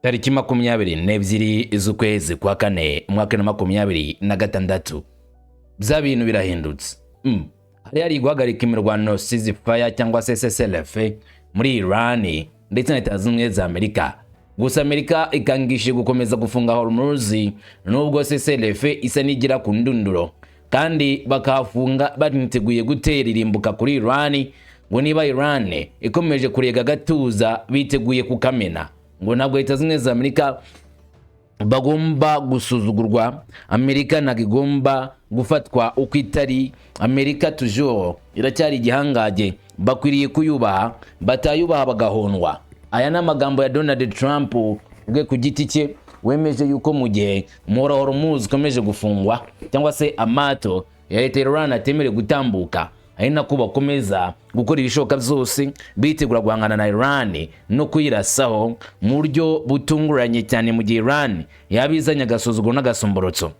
Tariki 22 z'ukwezi kwa kane, umwaka wa 2026, bya bintu birahindutse. Hari guhagarika imirwano, ceasefire cyangwa se cessez-le-feu, muri Iran ndetse na Leta Zunze Ubumwe za Amerika. Gusa Amerika ikangishije gukomeza gufunga Hormuz nubwo cessez-le-feu isa n'igira ku ndunduro, kandi bakahafunga baniteguye gutera irimbuka kuri Iran, ngo niba Iran ikomeje kurega agatuza biteguye kukamena. Ngo ntabwo Leta Zunze Ubumwe za Amerika bagomba gusuzugurwa, Amerika ntabwo igomba gufatwa uko itari. Amerika toujours iracyari igihangage, bakwiriye kuyubaha, batayubaha bagahondwa. Aya ni amagambo ya Donald Trump ubwe ku giti cye, wemeje yuko mu gihe umuhora Hormuz ukomeje gufungwa cyangwa se amato ya leta ya Iran atemerewe gutambuka, ari nako bakomeza gukora ibishoboka byose bitegura guhangana na Iran no kuyirasaho mu buryo butunguranye cyane mu gihe Iran yaba izanye agasuzuguro n'agasomborotso.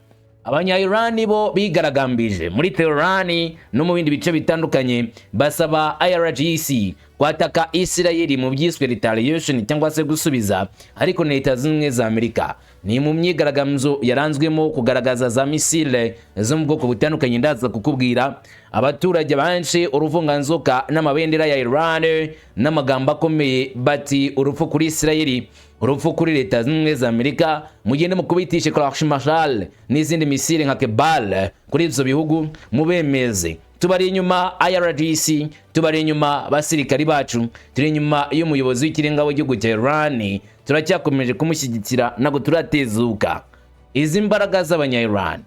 Abanya Iran bo bigaragambije muri Tehran no mu bindi bice bitandukanye, basaba IRGC kwataka Israel mu byiswe retaliation cyangwa se gusubiza, ariko na Leta Zunze Ubumwe za Amerika. Ni mu myigaragambyo yaranzwemo kugaragaza za misile zo mu bwoko butandukanye, ndaza kukubwira. Abaturage benshi, uruvunganzoka n'amabendera ya Iran n'amagambo akomeye bati: "Urupfu kuri Israel, urupfu kuri Leta Zunze Ubumwe za Amerika, mugende mukubitishe Khorramshahr Mashal n'izindi misile nka Kebal kuri ibyo bihugu, mubemeze. Tubari inyuma IRGC, tubari inyuma basirikari bacu, turi inyuma y'umuyobozi w'ikirenga w'igihugu cya Iran, turacyakomeje kumushyigikira, ntabwo turatezuka." Izi mbaraga z'abanya Iran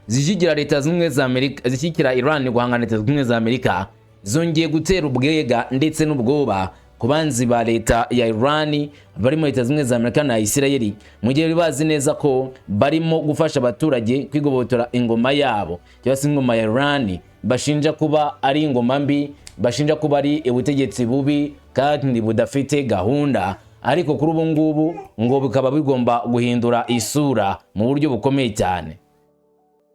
zishyigikira Leta Zunze Ubumwe za Amerika, zishyigikira Iran guhangana na Leta Zunze Ubumwe za Amerika, zongeye gutera ubwega ndetse n'ubwoba ku banzi ba leta ya Iran barimo Leta Zunze Ubumwe za Amerika na Isirayeli, mu gihe bazi neza ko barimo gufasha abaturage kwigobotora ingoma yabo cyangwa se ingoma ya Iran bashinja kuba ari ingoma mbi, bashinja kuba ari ubutegetsi bubi kandi budafite gahunda. Ariko kuri ubu ngubu ngo bikaba bigomba guhindura isura mu buryo bukomeye cyane.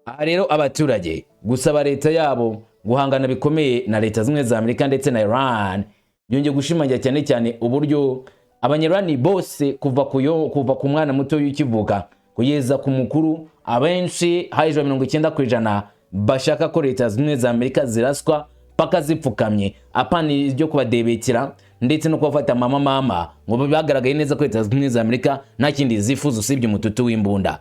Aha rero abaturage gusaba leta yabo guhangana bikomeye na Leta Zunze za Amerika ndetse na Iran byongeye gushimangira cyane cyane uburyo Abanyarwanda bose, kuva ku mwana muto w'ikivuka kugeza ku mukuru, abenshi hejuru ya 90% bashaka ko Leta Zunze za Amerika ziraswa paka zipfukamye, apana ibyo kubadebekera ndetse no kubafata mama mama. Ngo bagaragaye neza ko Leta Zunze za Amerika nta kindi zifuza usibye umututu w'imbunda.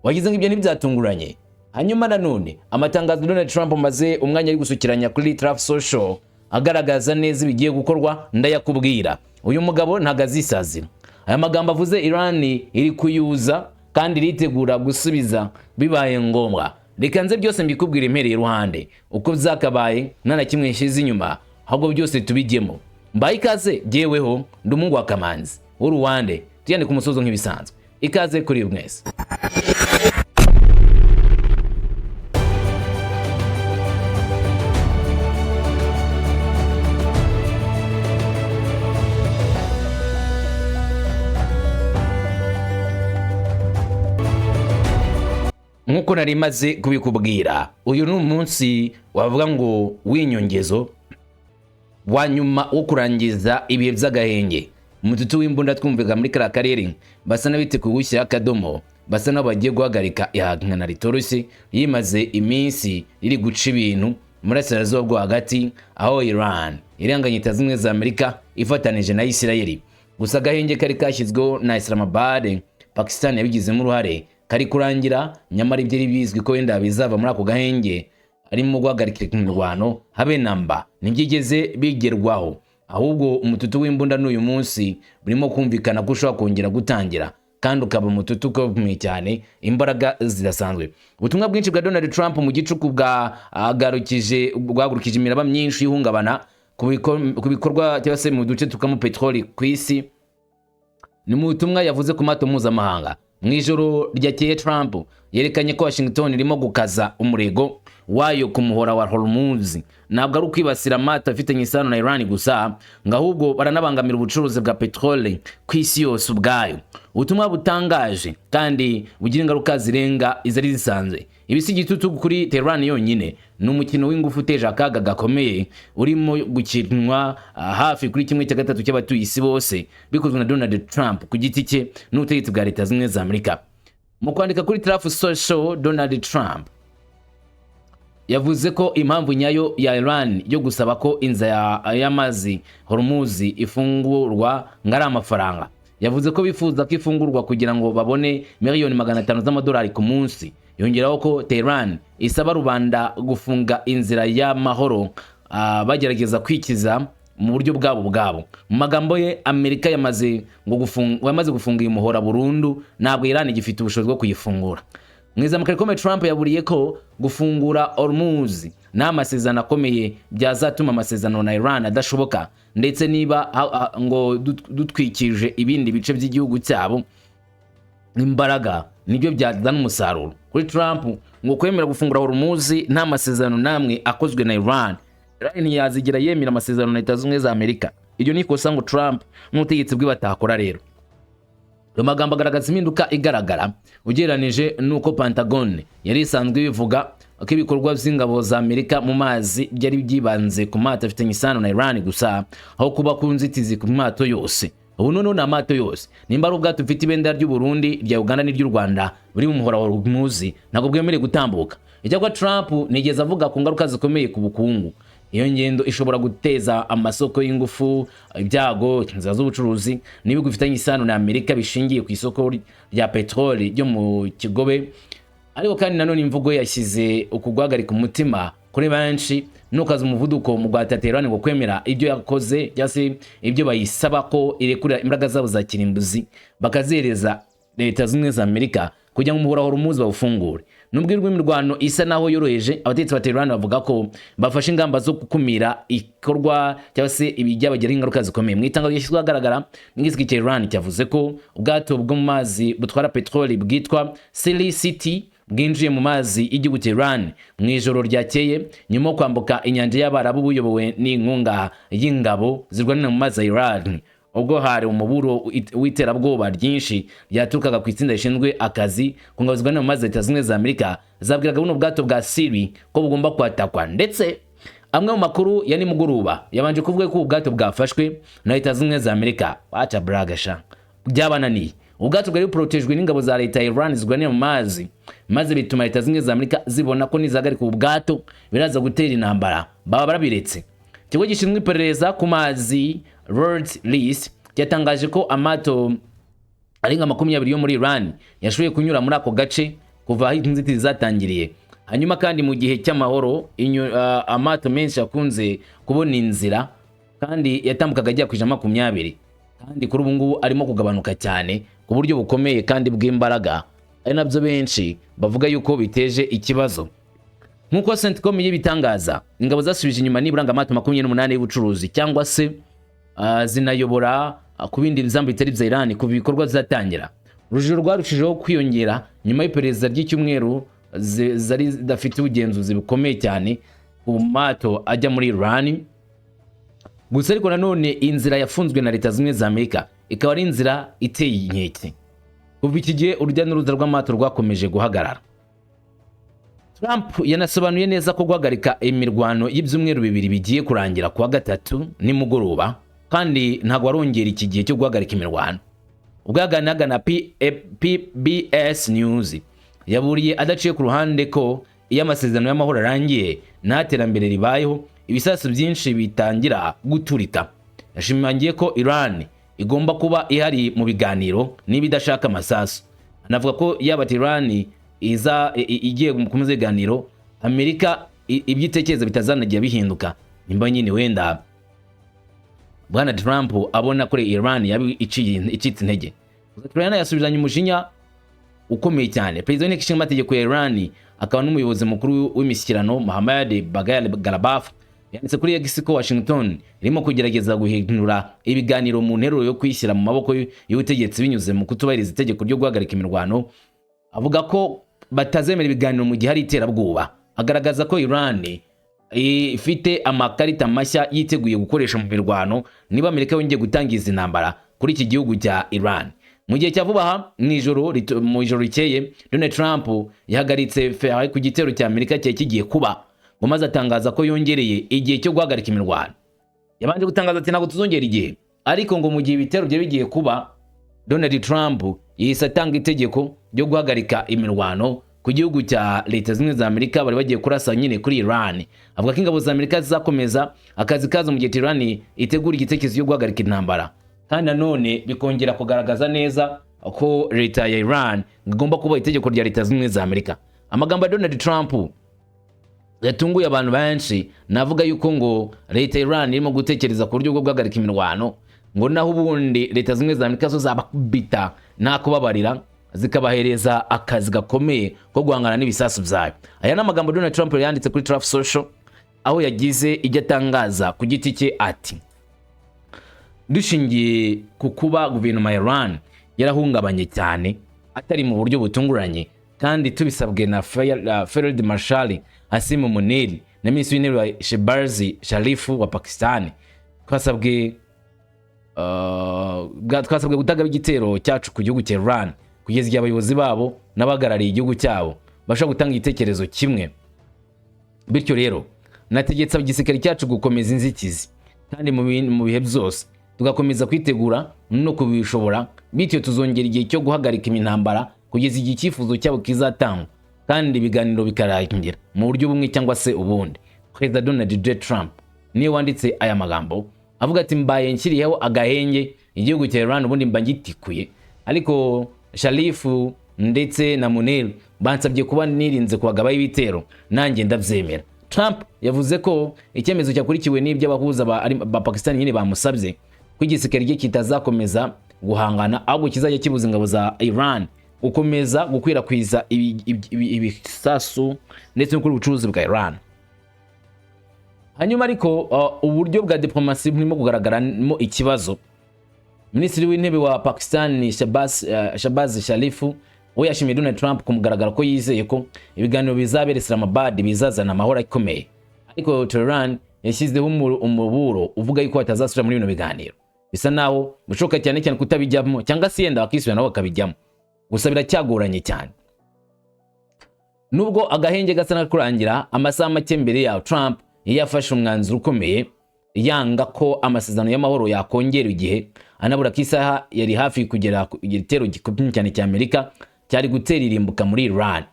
Wagize ngo ibyo ntibyatunguranye. Hanyuma nanone amatangazo Donald Trump amaze umwanya ari gusukiranya kuri Truth Social agaragaza neza ibigiye gukorwa, ndayakubwira. Uyu mugabo ntabwo azisazira. Aya magambo avuze, Iran iri kuyuza kandi iritegura gusubiza bibaye ngombwa. Reka nze byose mbikubwira impereye iruhande uko byakabaye, nta na kimwe nshyize inyuma, ahubwo byose tubijyemo. Mbaye ikaze, jyeweho ndi umuhungu wa Kamanzi w'uruwande, tujyane ku musozo nk'ibisanzwe. Ikaze kuri mwese. Nk'uko nari maze kubikubwira, uyu ni umunsi wavuga ngo w'inyongezo wa nyuma wo kurangiza ibihe by'agahenge. Umututu w'imbunda twumvaga muri kariya karere basa n'abiteguye kuwushyiraho akadomo, basa n'aho bagiye guhagarika ihangana ritoroshye yimaze iminsi riri guca ibintu mu Burasirazuba bwo Hagati, aho Iran iranganye Leta Zunze za Amerika ifatanije na Isirayeli. Gusa agahenge kari kashyizweho na Islamabad, Pakistan yabigizemo uruhare, kari kurangira. Nyamara ibyo bizwi ko wenda bizava muri ako gahenge arimo guhagarika imirwano, habe namba ntibyigeze bigerwaho. Ahubwo umututu w'imbunda n'uyu munsi burimo kumvikana ko ushobora kongera gutangira kandi ukaba umututu ukomeye cyane, imbaraga zidasanzwe. Ubutumwa bwinshi bwa Donald Trump mu gicuku bwagarukije bwahagurukije imiraba myinshi y'ihungabana ku bikorwa cyangwa se mu duce tukamo peteroli ku isi. Ni mu butumwa yavuze ku mato mpuzamahanga mu ijoro ryakeye, Trump yerekanye ko Washington irimo gukaza umurego wayo ku muhora wa Hormuz. Ntabwo ari ukwibasira amato afitanye isano na Iran gusa, ngo ahubwo baranabangamira ubucuruzi bwa peteroli ku isi yose ubwayo. Ubutumwa butangaje kandi bugira ingaruka zirenga izari zisanzwe. Ibi si igitutu kuri Tehran yonyine, ni umukino w'ingufu uteje akaga gakomeye urimo gukinwa hafi kuri 1/3 cy'abatuye isi bose, bikozwe na Donald Trump ku giti cye n'ubutegetsi bwa Leta Zunze Ubumwe za Amerika. Mu kwandika kuri Truth Social, Donald Trump yavuze ko impamvu nyayo ya Iran yo gusaba ko inzira y'amazi Hormuz ifungurwa ngo ari amafaranga. Yavuze ko bifuza ko ifungurwa kugira ngo babone miliyoni 500 z'amadolari ku munsi. Yongeraho ko Tehran isaba rubanda gufunga inzira y'amahoro, bagerageza kwikiza mu buryo bwabo bwabo. Mu magambo ye, Amerika yamaze gufunga uyu muhora burundu, ntabwo Iran igifite ubushobozi bwo kuyifungura. Mu izamuka rikomeye, Trump yaburiye ko gufungura Hormuz n'amasezerano akomeye byazatuma amasezerano na Iran adashoboka, ndetse niba ngo dutwikije ibindi bice by'igihugu cyabo imbaraga nibyo byazana umusaruro. Kuri Trump, ngo kwemera gufungura Hormuz nta masezerano namwe akozwe na Iran, Iran ntiyazigera yemera amasezerano na Leta Zunze Ubumwe za Amerika. Iryo ni ikosa ngo Trump n'ubutegetsi bwe batakora. Rero ayo magambo agaragaza impinduka igaragara ugereranije n'uko Pentagon yari isanzwe ibivuga ko ibikorwa by'ingabo za Amerika mu mazi byari byibanze ku mato afitanye isano na Iran gusa, aho kuba ku nzitizi ku mato yose. Ubu noneho ni amato yose. Nimba ari ubwato bufite ibendera ry'u Burundi, rya Uganda n'iry'u Rwanda buri mu muhora wa Hormuz, ntabwo bwemerewe gutambuka. Icyakora Trump nigeze avuga ku ngaruka zikomeye ku bukungu iyo ngendo ishobora guteza amasoko y'ingufu ibyago, inzira z'ubucuruzi n'ibihugu bifitanye isano na Amerika bishingiye ku isoko rya peteroli ryo mu kigobe. Ariko kandi nanone imvugo yashyize uku guhagarika umutima kuri benshi nukaza umuvuduko mu guhatira Tehran ngo kwemera ibyo yakoze cyangwa se ibyo bayisaba, ko irekurira imbaraga zabo za kirimbuzi bakazihereza Leta Zunze Ubumwe za Amerika kugira ngo umuhora wa Hormuz bawufungure. Nubwo imirwano isa naho yoroheje, abategetsi ba Tehran bavuga ko bafashe ingamba zo gukumira ikorwa cyangwa se ibyabagiraho ingaruka zikomeye. Mu itangazo ryashyizwe ahagaragara n'igisirikare cya Iran, cyavuze ko ubwato bwo mu mazi butwara peteroli bwitwa Siri City bwinjiye mu mazi y'igihugu cya Iran mu ijoro ryakeye nyuma yo kwambuka inyanja y'Abarabu, buyobowe n'inkunga y'ingabo zirwanira mu mazi ya Iran, ubwo hari umuburo w'iterabwoba ryinshi ryaturukaga ku itsinda rishinzwe akazi ku ngabo zirwanira mu mazi Leta Zunze za Amerika zabwiraga buno bwato bwa Siri ko bugomba kwatakwa. Ndetse amwe mu makuru ya nimugoroba yabanje kuvuga ko ubu bwato bwafashwe na Leta Zunze za Amerika. Wacha bragasha byabananiye. Ubwato bwari buprotejwe n'ingabo za leta ya Iran zirwanira mu mazi, maze bituma Leta Zunze za Amerika zibona ko nizahagarika ubu bwato biraza gutera intambara, baba barabiretse. Ikigo gishinzwe iperereza ku mazi Lloyd's List cyatangaje ko amato arenga 20 yo muri Iran yashoboye kunyura muri ako gace kuva aho inzitizi zatangiriye. Hanyuma kandi mu gihe cy'amahoro amato menshi akunze kubona inzira kandi yatambukaga ajya ku 120, kandi kuri ubu ngubu arimo kugabanuka cyane ku buryo bukomeye kandi bw'imbaraga, ari nabyo benshi bavuga yuko biteje ikibazo. Nk'uko CENTCOM y'ibitangaza, ingabo zasubije inyuma nibura ngo amato 28 y'ubucuruzi cyangwa se zinayobora ku bindi bizambu bitari bya Iran kuva ibikorwa bizatangira. Urujijo rwarushijeho kwiyongera nyuma y'iperereza ry'icyumweru zari zidafite ubugenzuzi bukomeye cyane ku mato ajya muri Iran gusa. Ariko nanone inzira yafunzwe na Leta Zunze za Amerika ikaba ari inzira iteye inkeke. Kuva iki gihe urujya n'uruza rw'amato rwakomeje guhagarara. Trump yanasobanuye neza ko guhagarika imirwano y'ibyumweru 2 bigiye kurangira kuwa gatatu nimugoroba, kandi ntabwo arongera iki gihe cyo guhagarika imirwano. Ubwo yaganiraga na PBS News, yaburiye adaciye ku ruhande ko iyo amasezerano y'amahoro arangiye nta terambere ribayeho, ibisasu byinshi bitangira guturika. Yashimangiye ko Iran igomba kuba ihari mu biganiro niba idashaka amasasu. Anavuga ko yaba Iran iza igiye gukomeza ibiganiro, Amerika ibyo itekereza bitazanagiye bihinduka. Nimba nyine wenda Bwana Trump abona ko Iran yaba icitse intege. Gusa Iran yasubizanye umujinya ukomeye cyane. Perezida w'inteko ishinga amategeko ya Iran akaba n'umuyobozi mukuru w'imishyikirano, Mohammad Bagher Ghalibaf, yanditse kuri X ko Washington irimo kugerageza guhindura ibiganiro mu nteruro yo kwishyira mu maboko y'ubutegetsi binyuze mu kutubahiriza itegeko ryo guhagarika imirwano. Avuga ko batazemera ibiganiro mu gihe hari iterabwoba, agaragaza ko Iran ifite amakarita mashya yiteguye gukoresha mu mirwano niba Amerika yongeye gutangiza intambara kuri iki gihugu cya Iran. Mu gihe cya vuba aha, mu ijoro rikeye, Donald Trump yahagaritse feri ku gitero cya Amerika cyari kigiye kuba, ngo maze atangaza ko yongereye igihe cyo guhagarika imirwano. Yabanje gutangaza ati: "Ntabwo tuzongera igihe," ariko ngo mu gihe ibitero byari bigiye kuba, Donald Trump yahise atanga itegeko ryo guhagarika imirwano ku gihugu cya Leta Zimwe za Amerika bari bagiye kurasa nyine kuri Iran. Avuga ko ingabo za Amerika zizakomeza akazi kazo mu gihe Iran itegura igitekerezo cyo guhagarika intambara, kandi nanone bikongera kugaragaza neza ko leta ya Iran igomba kuba itegeko rya Leta Zimwe za Amerika. Amagambo ya Donald Trump yatunguye abantu benshi. Navuga yuko ngo leta ya Iran irimo gutekereza ku buryo bwo guhagarika imirwano, ngo naho ubundi Leta Zimwe za Amerika zo zabakubita nta kubabarira, zikabahereza akazi gakomeye ko guhangana n'ibisasu byayo. Aya ni amagambo Donald Trump yanditse kuri Truth Social, aho yagize ibyo atangaza ku giti cye, ati: "Dushingiye ku kuba guverinoma ya Iran yarahungabanye cyane atari mu buryo butunguranye, kandi tubisabwe na Field Marshal Asim Munir na Minisitiri w'Intebe wa Shehbaz Sharif wa Pakistan, twasabwe gutanga igitero cyacu ku gihugu cya Iran kugeza igihe abayobozi babo n'abahagarariye igihugu cyabo bashobora gutanga igitekerezo kimwe. Bityo rero nategetse igisirikare cyacu gukomeza inzitizi, kandi mu bihe byose tugakomeza kwitegura no kubishobora. Bityo tuzongera igihe cyo guhagarika intambara kugeza igihe icyifuzo cyabo kizatangwa kandi ibiganiro bikarangira mu buryo bumwe cyangwa se ubundi." Perezida Donald J Trump niwe wanditse aya magambo, avuga ati: "Mbaye nshyiriyeho agahenge igihugu cya Iran, ubundi mba ngitikuye, ariko Sharifu ndetse na Munir bansabye kuba nirinze kubagabaho ibitero, nanjye ndabyemera." Trump yavuze ko icyemezo cyakurikiwe n'ibyo abahuza ba Pakistan nyine bamusabye, ko igisirikare cye kitazakomeza guhangana, ahubwo kizajya kibuza ingabo za Iran gukomeza gukwirakwiza ibisasu ndetse no gukora ubucuruzi bwa Iran. Hanyuma ariko uburyo bwa diplomasi burimo kugaragaramo ikibazo. Minisitiri w'Intebe wa Pakistan Shahbaz Sharifu we yashimiye Donald Trump ku mugaragaro ko yizeye ko ibiganiro bizabera Islamabad bizazana amahoro akomeye, ariko Tehran yashyizeho umuburo uvuga yuko batazasubira muri bino biganiro. Bisa naho bishoboka cyane cyane kutabijyamo, cyangwa se yenda bakisubira nabo bakabijyamo, gusa biracyagoranye cyane. Nubwo agahenge gasa n'akakurangira, amasaha make mbere yaho Trump yari yafashe umwanzuro ukomeye, yanga ko amasezerano y'amahoro yakongera igihe, anabura ko isaha yari hafi kugera ku igitero gikomeye cyane cya Amerika cyari gutera irimbuka muri Iran.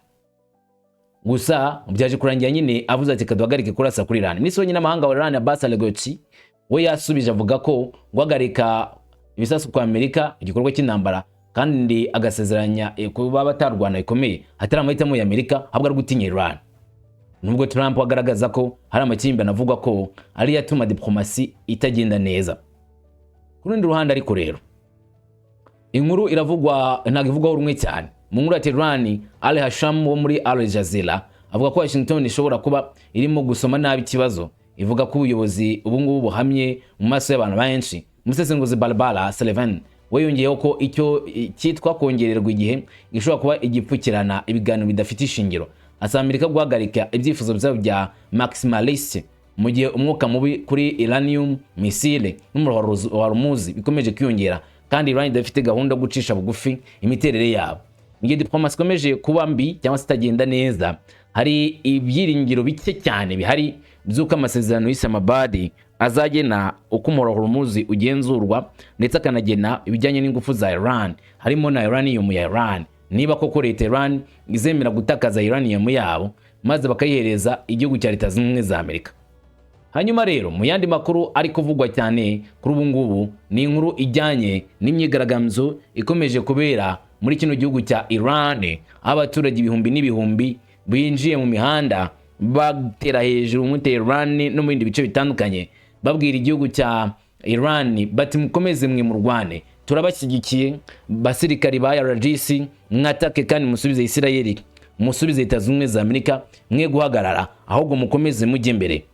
Gusa byaje kurangira nyine avuze ati: "Kaduhagarike kurasa kuri Iran." Minisitiri w'Abanyamahanga wa Iran, Abbas Araghchi, we yasubije avuga ko guhagarika ibisasu kwa Amerika igikorwa cy'intambara, kandi agasezeranya kuba batarwana bikomeye, atari amahitamo ya Amerika, ahubwo ari gutinya Iran. Nubwo Trump agaragaza ko hari amakimbirane avuga ko ariyo atuma diplomasi itagenda neza. Ku rundi ruhande ariko rero, inkuru iravugwa ntabwo ivugwaho rumwe cyane. Mu nkuru ya Tehran, Ali Hasham wo muri Al Jazeera avuga ko Washington ishobora kuba irimo gusoma nabi ikibazo, ivuga ko ubuyobozi ubu ngubu buhamye mu maso y'abantu benshi. Umusesenguzi Barbara Sullivan we yongeyeho ko icyo cyitwa kongererwa igihe gishobora kuba igipfukirana ibiganiro bidafite ishingiro, asaba Amerika guhagarika ibyifuzo byabo bya maximalist mu gihe umwuka mubi kuri uranium, misile n'umuhora wa Hormuz bikomeje kwiyongera, kandi Iran idafite gahunda yo gucisha bugufi imiterere yabo. Mu gihe diplomasi ikomeje kuba mbi cyangwa se itagenda neza, hari ibyiringiro bike cyane bihari by'uko amasezerano y'Islamabad azagena uko umuhora wa Hormuz ugenzurwa, ndetse akanagena ibijyanye n'ingufu za Iran, harimo na uranium ya Iran, niba koko leta ya Iran izemera gutakaza uranium yabo maze bakayihereza igihugu cya Leta Zunze Ubumwe za Amerika. Hanyuma rero, mu yandi makuru ari kuvugwa cyane kuri ubu ngubu, ni inkuru ijyanye n'imyigaragambyo ikomeje kubera muri kino gihugu cya Iran, aho abaturage ibihumbi n'ibihumbi binjiye mu mihanda batera hejuru muri Tehran no mu bindi bice bitandukanye, babwira igihugu cya Iran bati: "Mukomeze mwe murwane, turabashyigikiye basirikari ba IRGC, mwatake kandi musubize Isirayeli, musubize Leta Zunze Ubumwe za Amerika, mwe guhagarara ahubwo mukomeze mujye imbere."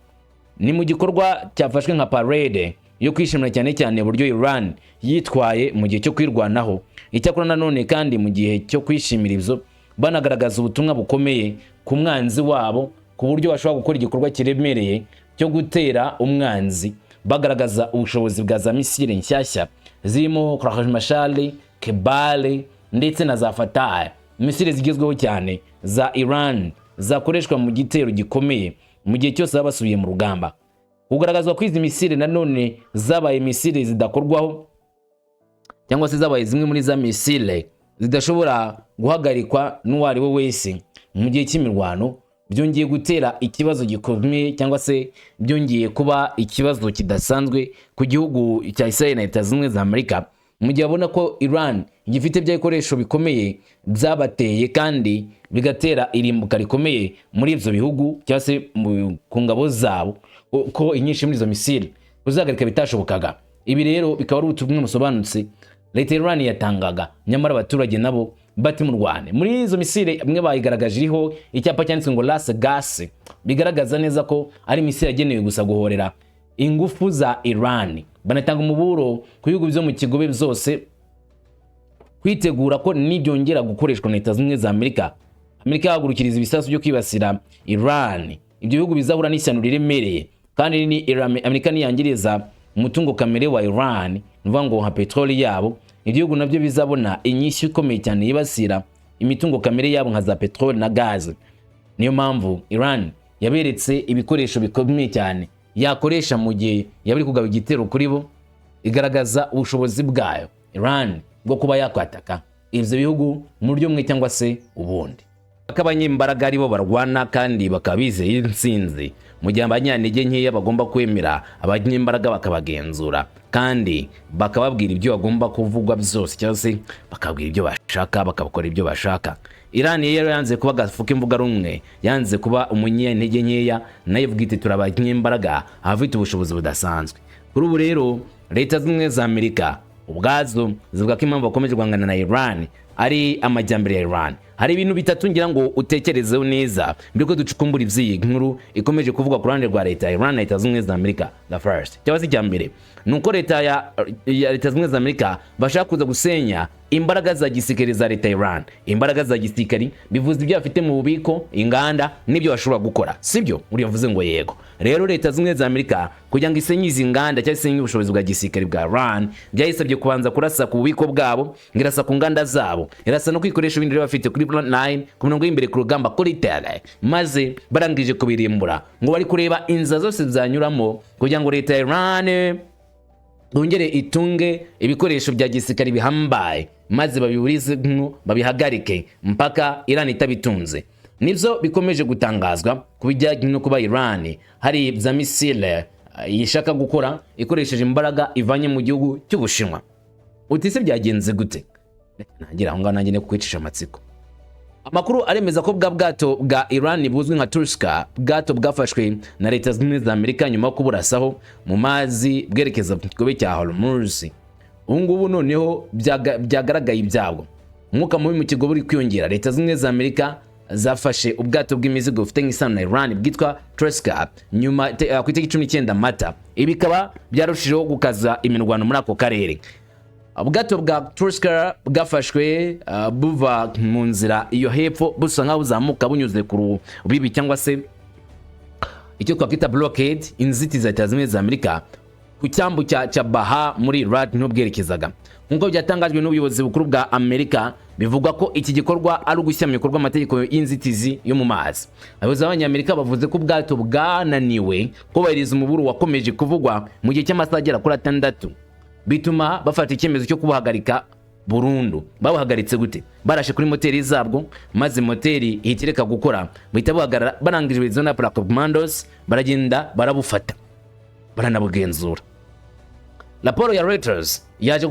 Ni mu gikorwa cyafashwe nka parade yo kwishimira cyane cyane uburyo Iran yitwaye mu gihe cyo kwirwanaho. Icyakora nanone kandi, mu gihe cyo kwishimira ibyo, banagaragaza ubutumwa bukomeye ku mwanzi wabo, ku buryo bashobora gukora igikorwa kiremereye cyo gutera umwanzi, bagaragaza ubushobozi bwa za misile nshyashya zirimo Khorramshahr Kebale ndetse na za Fatah, misile zigezweho cyane za Iran zakoreshwa mu gitero gikomeye mu gihe cyose baba basubiye mu rugamba. Kugaragazwa ko izi misile nanone zabaye misile zidakorwaho, cyangwa se zabaye zimwe muri za misile zidashobora guhagarikwa n'uwo ari we wese mu gihe cy'imirwano, byongeye gutera ikibazo gikomeye, cyangwa se byongeye kuba ikibazo kidasanzwe ku gihugu cya Israel na Leta Zunze Ubumwe za Amerika, mu gihe babona ko Iran gifite bya bikoresho bikomeye byabateye kandi bigatera irimbuka rikomeye muri ibyo bihugu, cyangwa se ku ngabo zabo, ko inyinshi muri izo misile kuzihagarika bitashobokaga. Ibi rero bikaba ari ubutumwa busobanutse leta ya Iran yatangaga, nyamara abaturage nabo bati murwane. Muri izo misile bamwe bayigaragaje iriho icyapa cyanditswe ngo "Last Gasp", bigaragaza neza ko ari misile yagenewe gusa guhorera ingufu za Iran. Banatanga umuburo ku bihugu byo mu kigobe byose kwitegura ko nibyongera gukoreshwa na Leta Zunze Ubumwe za Amerika, Amerika yahagurukiriza ibisasu byo kwibasira Iran, ibyo bihugu bizahura n'ishyano riremereye. Kandi ni Amerika niyangiriza umutungo kamere wa Iran, ni ukuvuga ngo nka peteroli yabo, ibihugu nabyo bizabona inyishyu ikomeye cyane yibasira imitungo kamere yabo nka za peteroli na gaze. Niyo mpamvu Iran yaberetse ibikoresho bikomeye cyane yakoresha mu gihe yaba iri kugaba igitero kuri bo, igaragaza ubushobozi bwayo Iran bwo kuba yakwataka ibyo bihugu mu buryo bumwe cyangwa se ubundi, ko abanyembaraga aribo barwana kandi bakaba bizeye intsinzi, mu gihe abanyantege nkeya bagomba kwemera abanyembaraga bakabagenzura kandi bakababwira ibyo bagomba kuvugwa byose, cyangwa se bakabwira ibyo bashaka, bakabakora ibyo bashaka. Iran rero yanze kuba agafu k'imvuga rumwe, yanze kuba umunyantege nkeya, nayo ivuga iti turi abanyembaraga, abafite ubushobozi budasanzwe. Kuri ubu rero Leta Zunze Ubumwe za Amerika ubwazo zivuga ko impamvu bakomeje guhangana na Iran ari amajyambere ya Iran. Hari ibintu bitatu ngira ngo utekerezeho neza mbere ko ducukumbura iby'iyi nkuru ikomeje kuvugwa ku ruhande rwa leta ya Iran na Leta Zunze Ubumwe za Amerika. The first, cyangwa se icya mbere, ni uko leta ya Leta Zunze Ubumwe za Amerika bashaka kuza gusenya imbaraga za gisirikare za leta ya Iran. Imbaraga za gisirikare bivuze ibyo bafite mu bubiko, inganda n'ibyo bashobora gukora, sibyo? Uriya mvuze ngo yego. Rero Leta Zunze Ubumwe za Amerika, kugira ngo isenye izi nganda cyangwa isenye ubushobozi bwa gisirikare bwa Iran, byayisabye kubanza kurasa ku bubiko bwabo, ngo irasa ku nganda zabo, irasa no kwikoresha ibindi bafite kuri front line, ku mirongo y'imbere ku rugamba, kuri terrain. Maze barangije kubirimbura, ngo bari kureba inzira zose zanyuramo kugira ngo leta ya Iran yongere itunge ibikoresho bya gisirikare bihambaye, maze babiburize, babihagarike mpaka Iran itabitunze. Nibyo bikomeje gutangazwa ku bijyanye no kuba Iran hari za misile ishaka gukora ikoresheje imbaraga ivanye mu gihugu cy'Ubushinwa. Uti se byagenze gute? Ntangira aho ngaho nanjye no kwicisha amatsiko. Amakuru aremeza ko bwa bwato bwa Iran buzwi nka Touska, bwato bwafashwe na Leta Zunze Ubumwe za Amerika nyuma yo kuburasaho mu mazi bwerekeza ku kigobe cya Hormuz, ubu ngubu noneho byagaragaye ibyabwo. Umwuka mubi mu kigobe uri kwiyongera. Leta Zunze Ubumwe za Amerika zafashe ubwato bw'imizigo bufite isano na Iran bwitwa Touska nyuma ku itariki 19 Mata. Ibi bikaba byarushijeho gukaza imirwano muri ako karere. Ubwato bwa Touska bwafashwe buva mu nzira iyo hepfo, busa nkaho buzamuka bunyuze ku rubibi, cyangwa se icyo twakwita blockade, inzitizi za Leta Zunze Ubumwe za Amerika ku cyambu cya Baha muri Iraq, niho bwerekezaga. Nk'uko byatangajwe n'ubuyobozi bukuru bwa Amerika, bivugwa ko iki gikorwa ari ugushyira mu bikorwa amategeko y'inzitizi yo mu mazi. Abayobozi b'Abanyamerika bavuze ko ubwato bwananiwe kubahiriza umuburo wakomeje kuvugwa mu gihe cy'amasaha agera kuri 6, bituma bafata icyemezo cyo kubuhagarika burundu. Babuhagaritse gute? Barashe kuri moteri zabwo, maze moteri ihita ireka gukora, buhita buhagarara. Barangije izo na commandos baragenda barabufata, baranabugenzura. Raporo ya Reuters yaje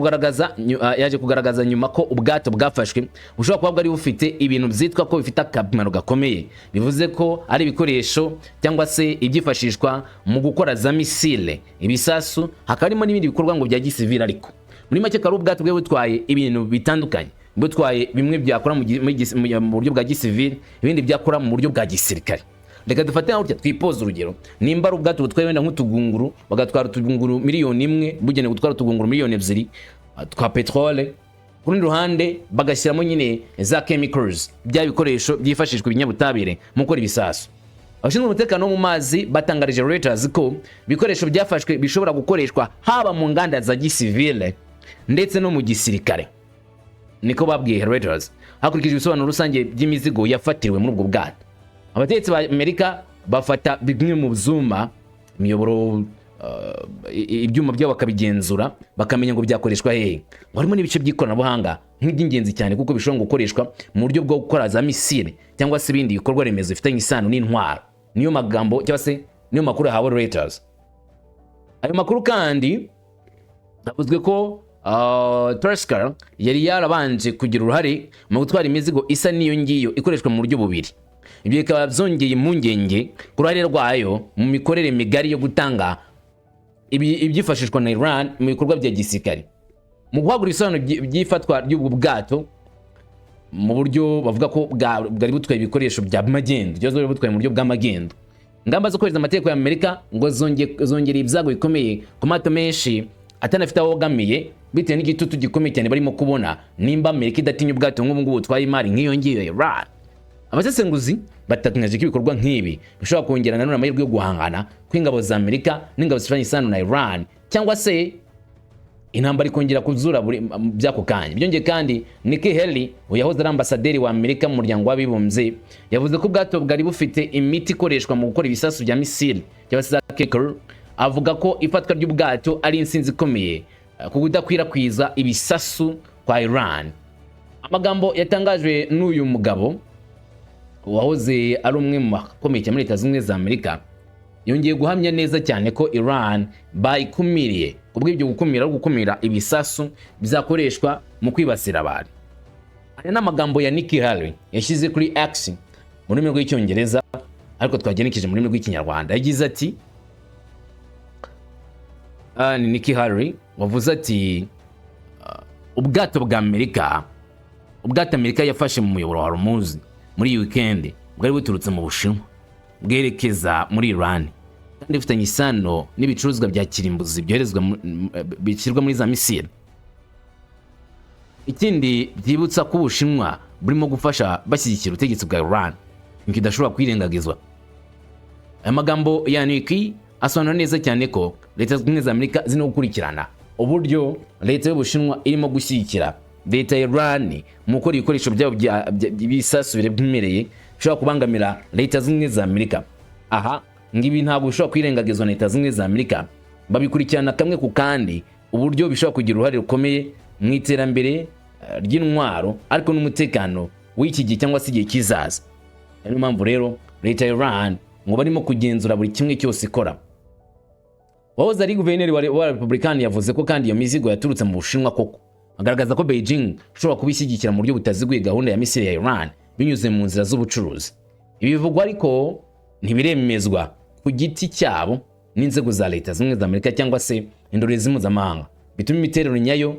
kugaragaza nyuma ko ubwato bwafashwe bushobora kuba bwari bufite ibintu byitwa ko bifite akamaro gakomeye, bivuze ko ari ibikoresho cyangwa se ibyifashishwa mu gukora za misile, ibisasu, hakaba harimo n'ibindi bikorwa ngo bya gisivili. Ariko muri make akaba ari ubwato bwari butwaye ibintu bitandukanye, butwaye bimwe byakora mu buryo bwa gisivili, ibindi byakora mu buryo bwa gisirikare. Reka dufate nka gutya, twipoze urugero: nimba ari ubwato butwaye wenda nk'utugunguru, bagatwara utugunguru 1 miliyoni, bugenewe gutwara utugunguru 2 miliyoni twa peterole, ku rundi ruhande bagashyiramo nyine za chemicals, bya bikoresho byifashishwa ibinyabutabire mu gukora ibisasu. Abashinzwe umutekano wo mu mazi batangarije Reuters ko ibikoresho byafashwe bishobora gukoreshwa haba mu nganda za gisivile ndetse no mu gisirikare. Niko babwiye Reuters. Hakurikijwe ibisobanuro rusange by'imizigo yafatiriwe muri ubwo bwato, abategetsi ba Amerika bafata bimwe mu byuma, imiyoboro, ibyuma byabo bakabigenzura, bakamenya ngo byakoreshwa hehe. Ngo harimo n'ibice by'ikoranabuhanga nk'iby'ingenzi cyane, kuko bishobora gukoreshwa mu buryo bwo gukora za misile cyangwa se ibindi bikorwa remezo bifitanye isano n'intwaro. Niyo magambo cyangwa se niyo makuru yahawe Reuters. Ayo makuru kandi havuzwe ko Tuskar yari yarabanje kugira uruhare mu gutwara imizigo isa n'iyo ngiyo ikoreshwa mu buryo bubiri. Ibyo bikaba byongeye impungenge ku ruhare rwayo mu mikorere migari yo gutanga ibyifashishwa na Iran mu bikorwa bya gisirikare. Mu guhagura ibisobanuro by'ifatwa ry'ubwo bwato mu buryo bavuga ko bwari butwaye ibikoresho bya magendu cyangwa se bwari butwaye mu buryo bw'amagendo, ingamba zo kubahiriza amategeko ya Amerika ngo zongera ibyago bikomeye ku mato menshi atanafite aho abogamiye, bitewe n'igitutu gikomeye cyane barimo kubona nimba Amerika idatinya ubwato nk'ubu ngubu butwaye imari nk'iyo ngiyo ya Iran. Abasesenguzi batangaje ko ibikorwa nk'ibi bishobora kongera nanone amahirwe yo guhangana kw'ingabo za Amerika n'ingabo zifitanye isano na Iran, cyangwa se intambara ikongera kuzura buri by'ako kanya. Byongeye kandi, Nikki Haley, yahoze ari ambasaderi wa Amerika mu Muryango w'Abibumbye, yavuze ko ubwato bwari bufite imiti ikoreshwa mu gukora ibisasu bya misile cyangwa se za chemical. Avuga ko ifatwa ry'ubwato ari intsinzi ikomeye ku kudakwirakwiza ibisasu kwa Iran. Amagambo yatangajwe n'uyu mugabo wahoze ari umwe mu bakomeye cyane muri Leta Zunze Ubumwe za Amerika yongeye guhamya neza cyane ko Iran bayikumiriye, kubw'ibyo gukumira ari gukumira ibisasu bizakoreshwa mu kwibasira abantu. Aya ni amagambo ya Nikki Haley yashyize kuri X mu rurimi rw'Icyongereza, ariko twagenekeje mu rurimi rw'Ikinyarwanda. Yagize ati, ni Nikki Haley wavuze ati: "Ubwato bwa Amerika, ubwato Amerika yafashe mu muyoboro wa Hormuz muri iyi weekend, bwari buturutse mu Bushinwa bwerekeza muri Iran, kandi bifitanye isano n'ibicuruzwa bya kirimbuzi byoherezwa bishyirwa muri za misile. Ikindi byibutsa ko Ubushinwa burimo gufasha bashyigikira ubutegetsi bwa Iran, kidashobora kwirengagizwa." Aya magambo ya Nikki asobanura neza cyane ko Leta Zunze Ubumwe za Amerika zirimo gukurikirana uburyo leta y'Ubushinwa irimo gushyigikira leta ya Iran mu gukora ibikoresho byabo by'ibisasu biremereye bishobora kubangamira Leta Zunze Ubumwe za Amerika. Aha ngibi ntabwo bishobora kwirengagizwa na Leta Zunze Ubumwe za Amerika, babikurikirana kamwe ku kandi, uburyo bishobora kugira uruhare rukomeye mu iterambere ry'intwaro, ariko n'umutekano w'iki gihe cyangwa se igihe kizaza. Niyo mpamvu rero leta ya Iran ngo barimo kugenzura buri kimwe cyose ikora. Wahoze ari guverineri wa Republican yavuze ko kandi iyo mizigo yaturutse mu Bushinwa koko, agaragaza ko Beijing ishobora kuba ishyigikira mu buryo butaziguye gahunda ya misile ya Iran binyuze mu nzira z'ubucuruzi. Ibi bivugwa ariko ntibiremezwa ku giti cyabo n'inzego za Leta Zunze Ubumwe za Amerika cyangwa se indorerezi mpuzamahanga, bituma imiterere nyayo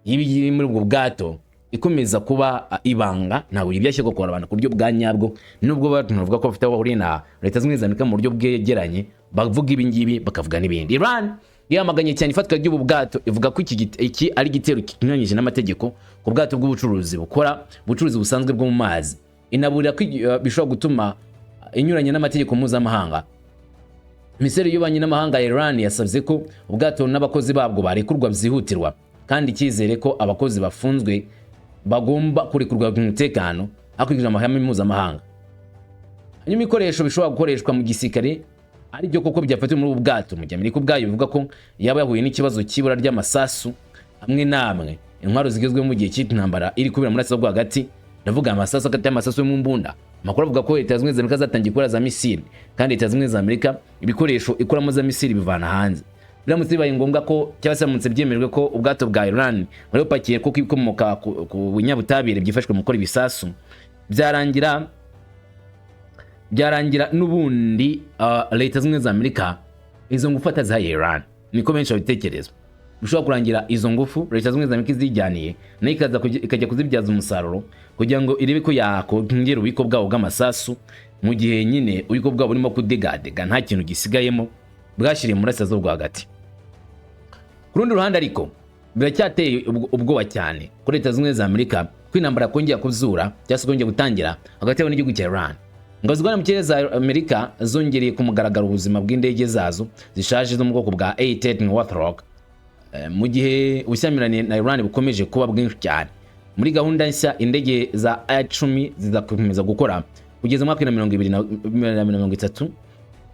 y'ibiri muri ubwo bwato ikomeza kuba ibanga. Ntabwo ibi byashyirwa ku abantu ku buryo bwa nyabwo, nubwo abantu bavuga ko bafite aho bahuriye na Leta Zunze Ubumwe za Amerika mu buryo bwegeranye, bavuga ibi ngibi, bakavuga n'ibindi. Iran yamaganye cyane ifatwa ry'ubu bwato, ivuga ko iki ari igitero kinyuranyije n'amategeko ku bwato bw'ubucuruzi bukora ubucuruzi busanzwe bwo mu mazi, inaburira ko bishobora gutuma inyuranye n'amategeko mpuzamahanga. Minisiteri y'Ububanyi n'Amahanga ya Iran yasabye ko ubwato n'abakozi babwo barekurwa byihutirwa, kandi icyizere ko abakozi bafunzwe bagomba kurekurwa mu mutekano hakurikijwe amahame mpuzamahanga. Hanyuma ibikoresho bishobora gukoreshwa mu gisirikare ari byo koko byafatiwe muri ubu bwato, mu gihe Amerika ubwayo bivuga ko yaba yahuye n'ikibazo cy'ibura ry'amasasu amwe n'amwe, intwaro zigezweho mu gihe cy'intambara iri kubera muri Asia bwo hagati. Ndavuga amasasu hagati y'amasasu yo mu mbunda. Amakuru avuga ko Leta Zunze Ubumwe za Amerika zatangiye gukora za misile, kandi Leta Zunze Ubumwe za Amerika ibikoresho ikoramo za misile bivana hanze. Biramutse bibaye ngombwa ko, cyangwa se biramutse byemejwe ko ubwato bwa Iran bwari bupakiye koko ibikomoka ku binyabutabire byifashishwa mu gukora ibisasu, byarangira n'ubundi Leta Zunze Ubumwe za Amerika izo ngufu atazihaye Iran. Niko benshi babitekereza. Bishobora kurangira izo ngufu Leta Zunze Ubumwe za Amerika izijyaniye, nayo ikaza ikajya kuzibyaza umusaruro kugira ngo irebe ko yakongera ububiko bwabo bw'amasasu, mu gihe nyine ububiko bwabo burimo kudegadega, nta kintu gisigayemo, bwashyiriye mu burasirazuba bwo hagati. Ku rundi ruhande ariko, biracyateye ubwoba cyane kuri Leta Zunze Ubumwe za Amerika ko intambara yakongera kuzura cyangwa se kongera gutangira hagati yabo n'igihugu cya Iran. Ingabo zirwanira mu kirere za Amerika zongereye ku mugaragaro ubuzima bw'indege zazo zishaje zo mu bwoko bwa A-10 Warthog, mu gihe ubushyamirane na Iran bukomeje kuba bwinshi cyane. Muri gahunda nshya, indege za A10 zizakomeza gukora kugeza mu mwaka wa 2030,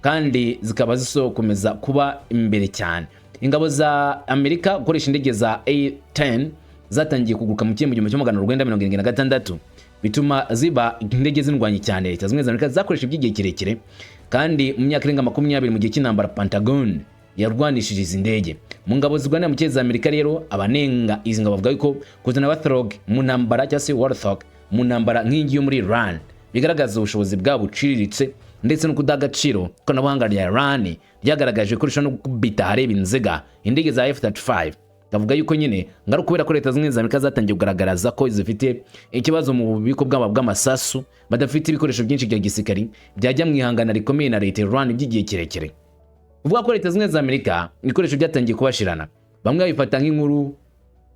kandi zikaba zisokomeza kuba imbere cyane. Ingabo za Amerika gukoresha indege za A10 zatangiye kuguruka mu 1976, bituma ziba indege zindwanyi cyane Leta Zunze Ubumwe za Amerika zakoresha iby'igihe kirekire. Kandi mu myaka irenga 20 mu gihe cy'intambara, Pentagon yarwanishije izi ndege mu ngabo zirwanira mu kirere za Amerika. Rero abanenga izi ngabo bavuga ko kuzana Warthog mu ntambara, cyangwa se Warthog mu ntambara nk'iyi yo muri Iran, bigaragaza ubushobozi bwabo buciriritse ndetse no kudaha agaciro ikoranabuhanga rya Iran ryagaragaje ko rishobora no gukubita ahareba inzega indege za F35. Kavuga yuko nyine ngo ari ukubera ko Leta Zunze Ubumwe za Amerika zatangiye kugaragaza ko zifite ikibazo mu bubiko bwabo bw'amasasu, badafite ibikoresho byinshi bya gisirikari byajya mu ihangana rikomeye na leta ya Iran by'igihe kirekire. Kuvuga ko Leta Zunze Ubumwe za Amerika ibikoresho byatangiye kubashirana, bamwe babifata nk'inkuru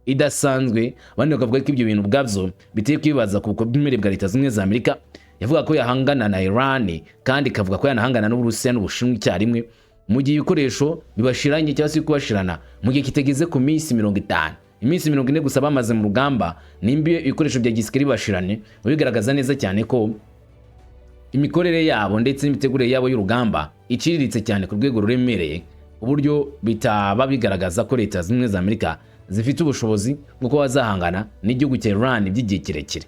idasanzwe, abandi bakavuga ko ibyo bintu ubwabyo biteye kwibaza ku bukomere bwa Leta Zunze Ubumwe za Amerika yavuga ko yahangana na Iran, kandi ikavuga ko yanahangana n'Uburusiya n'Ubushinwa icyarimwe, mu gihe ibikoresho bibashiranye cyangwa se kubashirana mu gihe kitageze ku minsi 50, iminsi 40 gusa bamaze mu rugamba. Nimba ibikoresho bya gisirikare bibashiranye, bigaragaza neza cyane ko imikorere yabo ndetse n'imitegurire yabo y'urugamba iciriritse cyane ku rwego ruremereye, ku buryo bitaba bigaragaza ko Leta Zunze Ubumwe za Amerika zifite ubushobozi bwo kuba zahangana n'igihugu cya Iran by'igihe kirekire.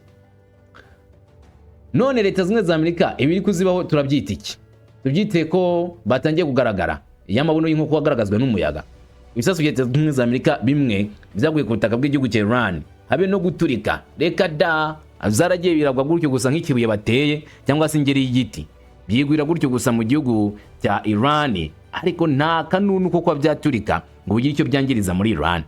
None Leta Zunze Ubumwe za Amerika ibiri kuzibaho turabyita iki? Tubyite ko batangiye kugaragara iyo amabuno y'inkoko agaragazwa n'umuyaga. Ibisasu bya Leta Zunze Ubumwe za Amerika bimwe byaguye ku butaka bw'igihugu cya Iran, habe no guturika, reka da, zaragiye biragwa gutyo gusa nk'ikibuye bateye cyangwa se ingeri y'igiti, byigwira gutyo gusa mu gihugu cya Iran, ariko nta kanunu ko kuba byaturika ngo bigire icyo byangiriza muri Iran.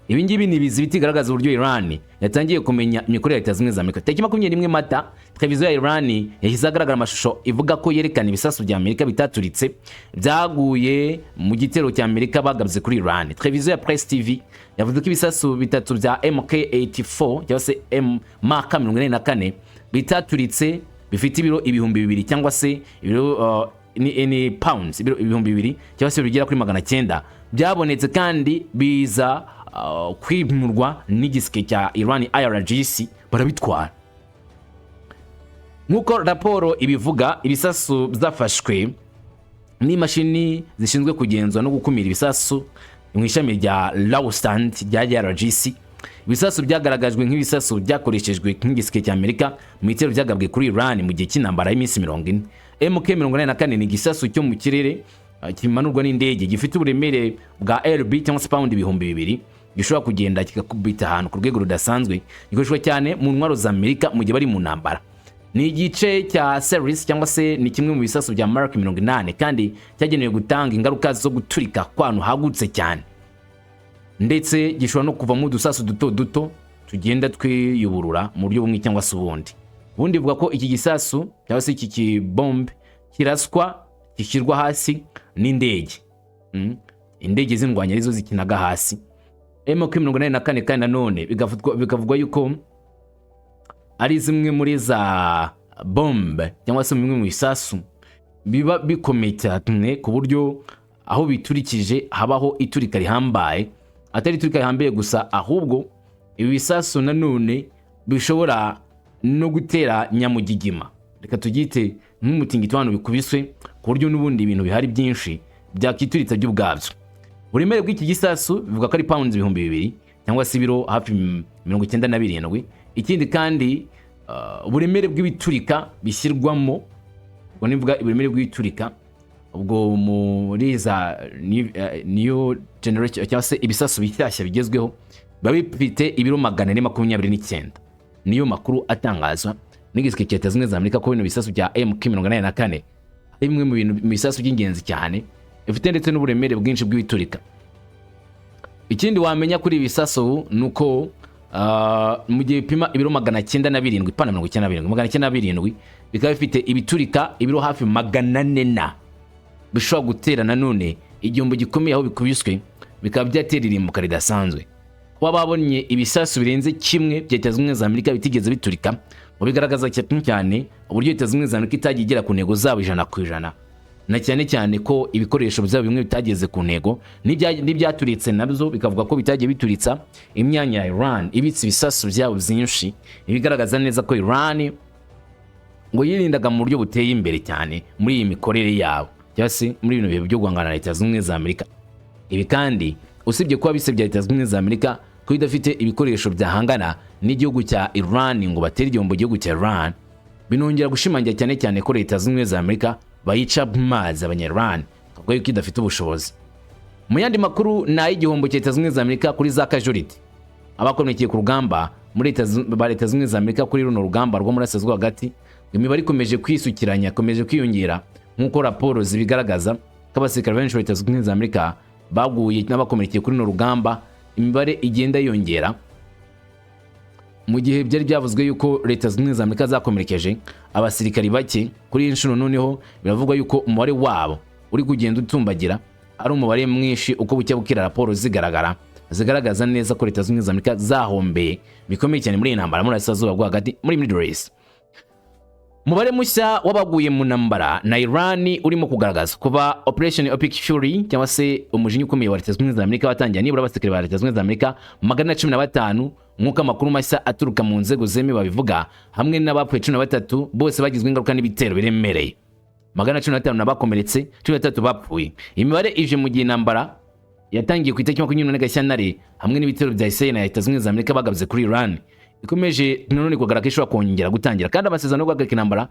Ibi ngibi ni ibizi biti bigaragaza uburyo Iran yatangiye kumenya imikorere ya Leta Zunze Ubumwe za Amerika. Tariki 21 Mata, televiziyo ya Iran yashyize ahagaragara amashusho ivuga ko yerekana ibisasu bya Amerika bitaturitse byaguye mu gitero cya Amerika bagabye kuri Iran. Televiziyo ya Press TV yavuze ko ibisasu bitatu bya MK84 cyangwa se M Mk 44 bitaturitse, bifite ibiro 2000 cyangwa se ibiro ni pounds, ibiro 2000 cyangwa se bigera kuri 900, byabonetse kandi biza kwimurwa n'igisike cya Iran IRGC barabitwara. Nk'uko raporo ibivuga, ibisasu byafashwe n'imashini zishinzwe kugenzura no gukumira ibisasu mu ishami rya Lawstand rya IRGC. Ibisasu byagaragajwe nk'ibisasu byakoreshejwe nk'igisike cya Amerika mu bitero byagabwe kuri Iran mu gihe cy'intambara y'iminsi 40. MK 84 ni igisasu cyo mu kirere kimanurwa n'indege, gifite uburemere bwa LB cyangwa se pound 2000, gishobora kugenda kigakubita ahantu ku rwego rudasanzwe. Gikoreshwa cyane mu ntwaro za Amerika mu gihe bari mu ntambara. Ni igice cya series cyangwa se ni kimwe mu bisasu bya Mark 80, kandi cyagenewe gutanga ingaruka zo guturika kw'ahantu hagutse cyane, ndetse gishobora no kuvamo udusasu duto duto tugenda twiyuburura mu buryo bumwe cyangwa se ubundi. Ubundi buvuga ko iki gisasu cyangwa se iki kibombe kiraswa, gishyirwa hasi n'indege. Indege z'indwanyi arizo zikinaga hasi. MK 84 kandi nanone bikavugwa yuko ari zimwe muri za bombe cyangwa se bimwe mu bisasu biba bikomeye cyane, ku buryo aho biturikije habaho iturika rihambaye. Atari iturika rihambaye gusa, ahubwo ibi bisasu nanone bishobora no gutera nyamugigima, reka tubyite nk'umutingito hano bikubiswe, ku buryo n'ubundi ibintu bihari byinshi byakituritsa byo ubwabyo. Uburemere bw'iki gisasu bivuga ko ari pounds 2000 cyangwa se ibiro hafi 97. Ikindi kandi, uburemere bw'ibiturika bishyirwamo, ubwo nivuga uburemere bw'ibiturika, ubwo muri za new generation cyangwa se ibisasu bishyashya bigezweho, biba bifite ibiro 429. Niyo makuru atangazwa n'igisirikare cya Leta Zunze Ubumwe za Amerika, ko bino bisasu bya MK 84 ari bimwe mu bintu, mu bisasu by'ingenzi cyane bifite ndetse n'uburemere bwinshi bw'ibiturika. Ikindi wamenya kuri ibi bisasu ni uko mu gihe bipima ibiro 907, pana 97, 907, bikaba bifite ibiturika ibiro hafi 400 na bishobora gutera nanone igihombo gikomeye aho bikubiswe, bikaba byatera irimbuka ridasanzwe. Kuba babonye ibisasu birenze kimwe bya Leta Zunze Ubumwe za Amerika bitigeze biturika, ngo bigaragaza cyane cyane uburyo Leta Zunze Ubumwe za Amerika itagiye igera ku ntego zabo 100%. Na cyane cyane ko ibikoresho byabo bimwe bitageze ku ntego, n'ibyaturitse nabyo bikavuga ko bitagiye bituritsa imyanya ya Iran ibitse ibisasu byabo byinshi, ibigaragaza neza ko Iran ngo yirindaga mu buryo buteye imbere cyane muri iyi mikorere yabo, cyangwa se muri bino bihe byo guhangana na Leta Zunze Ubumwe za Amerika. Ibi kandi usibye kuba bisebya Leta Zunze Ubumwe za Amerika ko idafite ibikoresho byahangana n'igihugu cya Iran ngo batere igihombo igihugu cya Iran, binongera gushimangira cyane cyane ko Leta Zunze Ubumwe za Amerika bayica mazi abanya-Iran, bavuga yuko idafite ubushobozi. Mu yandi makuru ni ay'igihombo cya Leta Zunze Ubumwe za Amerika kuri za casualty, abakomerekeye ku rugamba muri ba Leta Zunze Ubumwe za Amerika kuri runo rugamba rwo muri Burasirazuba hagati. Imibare ikomeje kwisukiranya, ikomeje kwiyongera nk'uko raporo zibigaragaza ko abasirikare benshi ba Leta Zunze Ubumwe za Amerika baguye n'abakomerekeye kuri runo rugamba. Imibare igenda yiyongera mu gihe byari byavuzwe yuko Leta Zunze Ubumwe za Amerika zakomerekeje abasirikari bake. Kuri iyi nshuro noneho biravugwa yuko umubare wabo uri kugenda utumbagira, ari umubare mwinshi uko bucya bukira. Raporo zigaragara zigaragaza neza ko Leta Zunze Ubumwe za Amerika zahombeye bikomeye cyane muri iyi ntambara muri Burasirazuba bwo hagati, muri Middle East. Umubare mushya w'abaguye mu ntambara na Iran urimo kugaragaza kuva Operation Epic Fury, cyangwa se umujinya ukomeye wa Leta Zunze Ubumwe za Amerika watangira, nibura abasirikare ba Leta Zunze Ubumwe za Amerika 415, nk'uko amakuru mashya aturuka mu nzego zemewe babivuga, hamwe n'abapfuye 13, bose bagizwe ingaruka n'ibitero biremereye. 415 n'abakomeretse, 13 bapfuye. Imibare ije mu gihe intambara yatangiye ku itariki 24 Gashyantare hamwe n'ibitero bya Israel na Leta Zunze Ubumwe za Amerika bagabye kuri Iran, ikomeje nanone kugaragara ko ishobora kongera gutangira, kandi amasezerano yo guhagarika intambara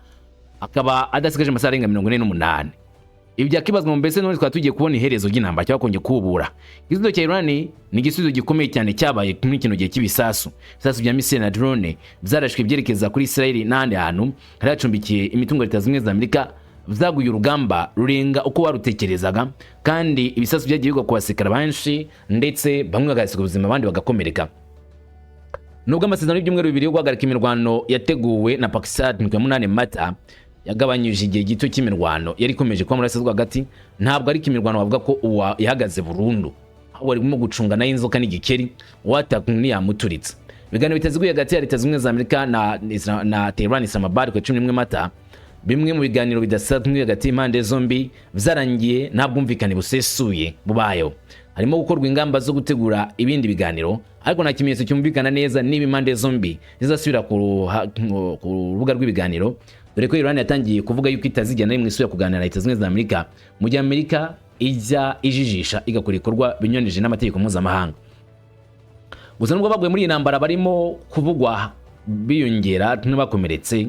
akaba adasigaje amasaha arenga 48. Ibi byakibazwa ngo mbese none twaba tugiye kubona iherezo ry'intambara cyangwa kongera kubura? Igisubizo cya Iran ni igisubizo gikomeye cyane cyabaye muri kino gihe cy'ibisasu. Ibisasu bya missile na drone byarashwe byerekeza kuri Israel n'ahandi hantu hari hacumbikiye imitungo ya Leta Zunze Ubumwe za Amerika, byaguye urugamba rurenga uko warutekerezaga, kandi ibisasu byagiye bigwa ku basirikare benshi, ndetse bamwe bagasiga ubuzima, abandi bagakomereka. Nubwo amasezerano y'ibyumweru 2 yo guhagarika imirwano yateguwe na Pakistan ku ya 8 Mata yagabanyije igihe gito cy'imirwano yari ikomeje kuba muri Burasirazuba hagati, ntabwo ariko imirwano bavuga ko uwa yahagaze burundu, ahubwo barimo gucunga nayo inzoka n'igikeri, uwataka ntiyamuturitse. Ibiganiro bitaziguye hagati ya Leta Zunze Ubumwe za Amerika na Tehran, Islamabad, ku ya 11 Mata, bimwe mu biganiro bidasanzwe hagati y'impande zombi, byarangiye nta bwumvikane busesuye bubayeho. Harimo gukorwa ingamba zo gutegura ibindi biganiro, ariko nta kimenyetso cyumvikana neza niba impande zombi zizasubira ku rubuga rw'ibiganiro, dore ko Iran yatangiye kuvuga yuko itazigera na rimwe isubira kuganira na Leta Zunze Ubumwe za Amerika, mu gihe Amerika ijya ijijisha igakora ibikorwa binyuranyije n'amategeko mpuzamahanga. Gusa nubwo baguye muri iyi ntambara barimo kuvugwa biyongera n'abakomeretse,